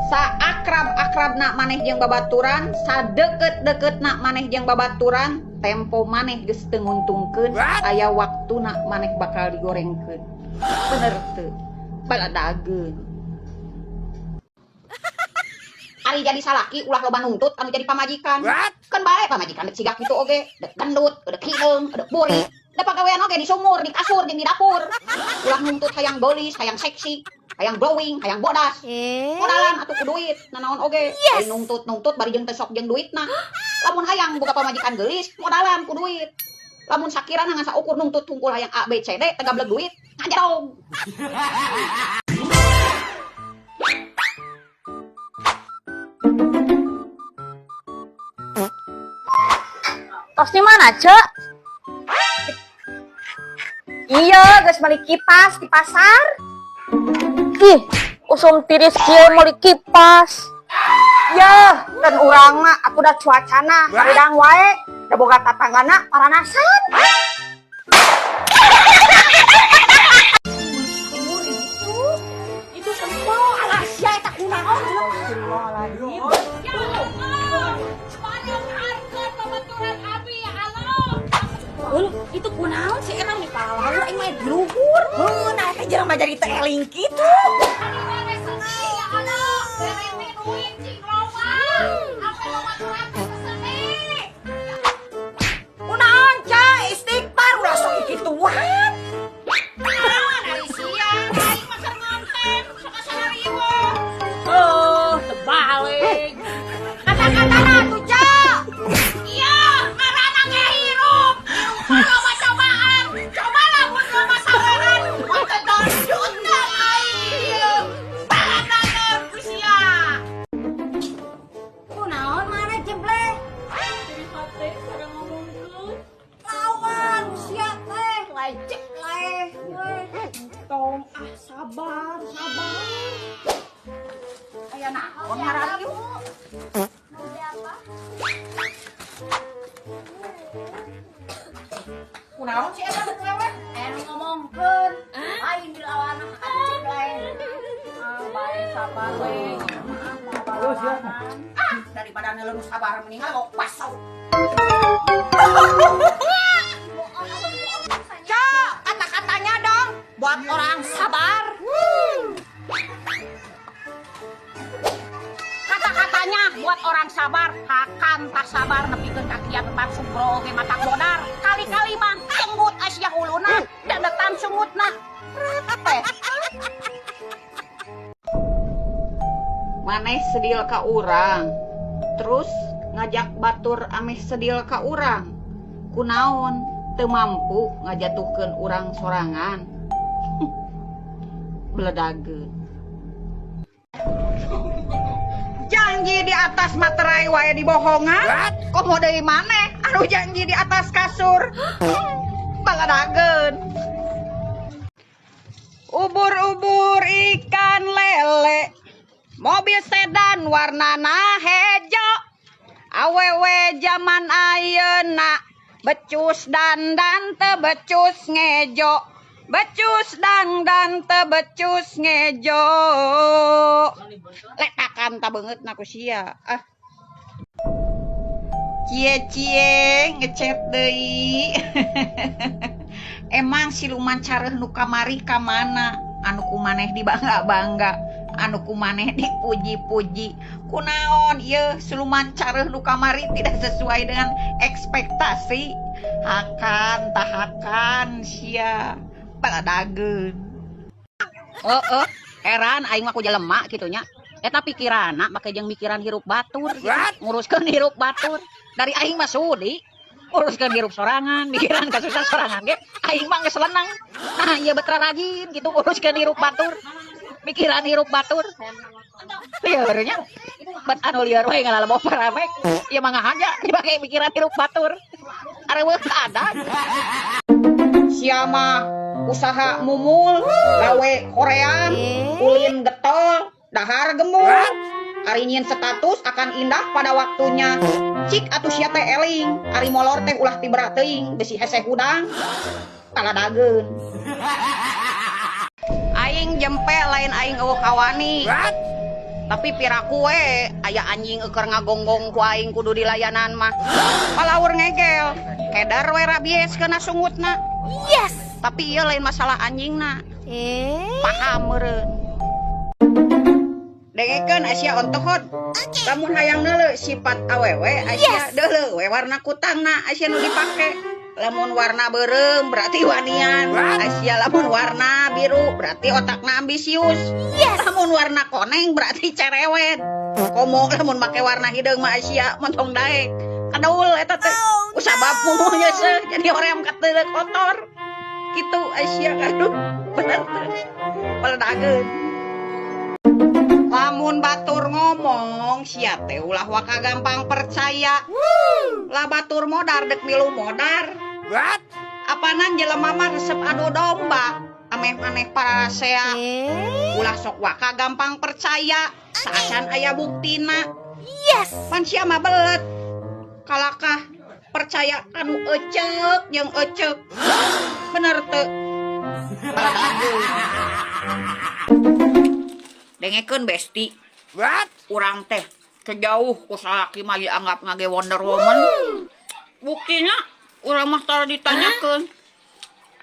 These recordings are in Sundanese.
Saakrab-akrabna maneh jeung babaturan, sadeukeut-deukeutna maneh jeung babaturan, tempo maneh geus teu nguntungkeun, aya waktuna maneh bakal digorengkeun. Bener teu? Baladageun. Ari jadi salaki ulah loba nuntut anu jadi pamajikan. Keun bae pamajikan dek siga kitu oge, dek gendut, dek hideung, dek burik. Da pagawean oge di sumur, di kasur jeung di dapur. Ulah nuntut hayang geulis, hayang seksi, hayang glowing, hayang bodas. Modalan atuh ku duit, nanaon oge. Ari nuntut-nuntut bari jeung teu sok jeung duitna. Lamun hayang boga pamajikan geulis, modalan ku duit. Lamun sakirana ngan saukur nuntut tungkul hayang A B C D teu gableg duit, ngajerong. Tos di mana, Cek? Iya, geus meuli kipas di pasar. Ih, usum tiris kieu meuli kipas. Yeuh, dan urang mah atuh da cuacana hareudang wae, da boga tatanggana paranasan. Itu sempo, alah sia eta kunaon jelema. Ya Allah, harga babaturan abi ya Allah. Uluh, itu kunaon si Enang di pala aing mah di luhur. Heuh, nah eta jelema jadi teu eling kitu. Aduh, mere sedih ya Allah. Bere duit cing loba. Ampe babaturan teh sedih. Kunaon, Ca? Istighfar ulah sok kikituan. Naon ari sia, aing mah keur ngonten, sok asa riweuh. Oh, terbalik. Kata-katana tuh, Ca. Iya, ngaranna ge hirup. Hirup mah loba cobaan. Coba lamun loba saweran, mah teu dondutna aing. Baladageun ku sia. Kunaon mana jeble? Jadi hate pada ngomongkeun. Lawan sia teh, lecek leh. Tong ah sabar, sabar. Aya naon ngarayu? Mau beli apa? Kunaon si eta nu wewe? Aya nu ngomongkeun, lain dilawan atuh jeble. Ah, bae sabar we. Ah, daripada ngeuleuh sabar mending ngalok baso. Ca, kata-katanya dong buat orang sabar. Kata-katanya buat orang sabar, hakan tak sabar nepikeun ka kiamat sugro ge matak bodar. Kali-kali mah jenggut asia huluna, dandetan sungutna. Teh. Maneh sedil ka urang, terus ngajak batur ameh sedil ka urang. Kunaon teu mampu ngajatuhkeun urang sorangan. Beledageun. Janji di atas materai wae dibohongan. Komo deui maneh anu janji di atas kasur. Baladageun. Ubur-ubur ikan lele, mobil sedan warnana hejo, awewe jaman ayeuna becus dandan teu becus ngejo, becus dandan teu becus ngejo. Letakan ta beungeutna ku sia. Ah. Cie-cie ngechat deui. Emang siluman careuh nu kamari ka mana? Anu ku maneh dibangga-bangga, anu ku maneh dipuji-puji. Kunaon ieu siluman careuh nu kamari tidak sesuai dengan ekspektasi. Hakan tahakan sia baladageun. Heeh, heran aing mah ku jelema kitu nya. Eta pikiranna make jeung mikiran hirup batur gitu. Nguruskeun hirup batur. Dari aing mah sudi nguruskeun hirup sorangan, mikiran kasusah sorangan ge aing mah geus lenang. Nah, ieu betra rajin gitu nguruskeun hirup batur. Mikiran hirup batur. Lieur nya. Bet anu lieur we ngalalebo paramek. Ieu mah ngahaja dipake mikiran hirup batur. Areueuh ada. Sia mah usaha mumul, gawe korean, ulin getol, dahar gemul. Ari nyieun status akan indah pada waktunya. Cik atuh sia teh eling, ari molor teh ulah tibra teuing, besi hese hudang. Paladageun. Aing jempe lain aing eueuh kawani. Tapi piraku we aya anjing euker ngagonggong ku aing kudu dilayanan mah. Palaur ngegel, kedar we rabies kena sungutna. Yes. Tapi ieu lain masalah anjingna. Eh. Paham meureun. Dengekeun Asia ontohod. Lamun hayang neuleu sifat awewe Asia deuleu we warna kutangna Asia nu dipake. Lamun warna beureum berarti wanian. Asia lamun warna biru berarti otakna ambisius. Yes. Lamun warna koneng berarti cerewet. Komo lamun make warna hideung mah Asia montong daek. Kadul eta teh. Usabab mumuh nyeuseuh jadi hoream kateuleuh kotor. Kitu Asia kadu. Bener teh. Peledageun. Lamun batur ngomong sia teh ulah waka gampang percaya. Lah batur modar dek milu modar. What? Apanan jelema mah resep adu domba. Ameh maneh parasea. Eh. Ulah sok waka gampang percaya. Saacan aya buktina. Yes. Pan sia mah belet. Kalakah percaya kanu ecek jeung ecek. Bener teu? Dengekeun besti. What? Urang teh kejauh ku salaki mah dianggap ngage Wonder Woman. Buktina urang mah tara ditanyakeun.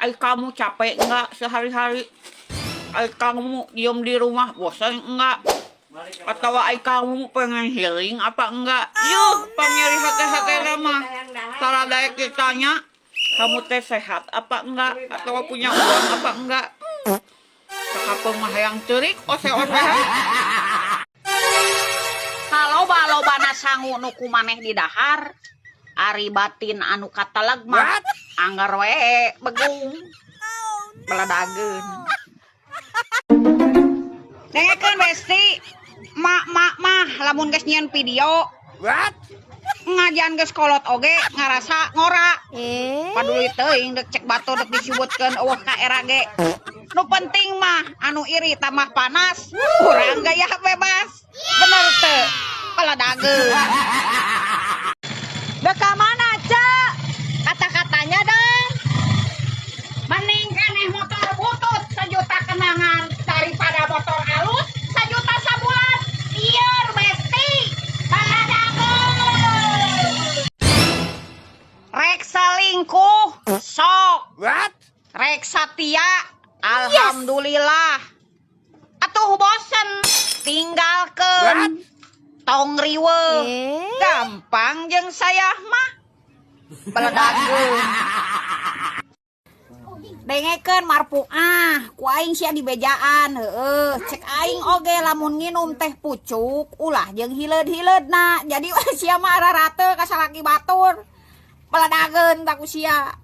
Ai kamu capek enggak sehari-hari? Ai kamu diem di rumah bosan enggak? Atau ai kamu pengen healing apa enggak? Yuh, panyeri hati-hati mah. Tara daek ditanya, kamu teh sehat apa enggak? Atau punya uang apa enggak? Sakapeung mah hayang ceurik ose-ose. Kaloba-lobana sangu nu ku maneh di dahar, ari batin anu kateleg mah anggar we begung. Beledageun. Dengekeun besti, mak-mak mah lamun geus nyieun video, What? ngajian geus kolot oge ngarasa ngora. Eh. Paduli teuing dek cek batur dek disebutkeun eueuh ka era ge. Nu penting mah anu iri tambah panas, urang gaya bebas. Bener teu? Peledageun. Dek ka mana, Cek? Kata-katanya dong. Mending keneh motor butut sejuta kenangan daripada motor alus sejuta sabulan. Lieur besti. Peledageun. Rek selingkuh, sok. What? Rek satia, alhamdulillah. Atuh bosen, tinggalkeun. Tong riweuh. Eh. Gampang jeung saya mah. Beledageun. Dengekeun marpuah, ku aing sia dibejaan heueuh. Cek aing oge lamun nginum teh pucuk ulah jeung hileud-hileudna. Jadi sia mah rarate ka salaki batur. Beledageun tak ku sia.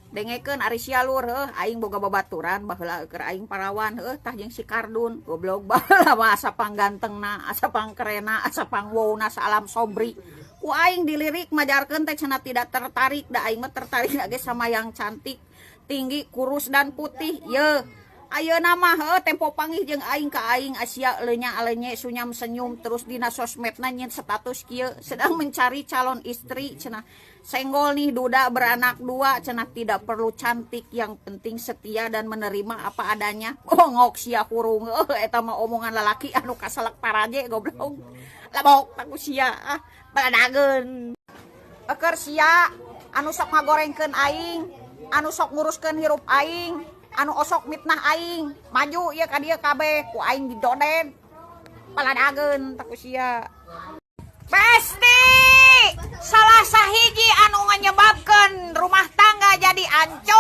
Dengekeun ari sia lur heuh, aing boga babaturan baheula keur aing parawan heuh tah jeung si Kardun. Goblok baheula mah asa panggantengna, asa pangkerena, asa pangwowna saalam sobri. Ku aing dilirik majarkeun teh cenah tidak tertarik, da aing mah tertarik ge sama yang cantik, tinggi, kurus dan putih. Yeuh. Ayeuna mah heuh tempo panggih jeung aing ka aing Asia leunya alenye sunyam senyum terus dina sosmedna nyeun status kieu sedang mencari calon istri cenah. Senggol nih duda beranak dua cenah, tidak perlu cantik yang penting setia dan menerima apa adanya. Bongok sia hurung heuh eta mah omongan lalaki anu kasalak paraje goblok. Labok ku sia ah baladageun. Eker sia anu sok ngagorengkeun aing, anu sok nguruskeun hirup aing, anu osok mitnah aing, maju ieu ka dieu kabeh ku aing didoden. Paladageun tak ku sia. Besti, salah sahiji anu nganyebabkeun rumah tangga jadi hancur.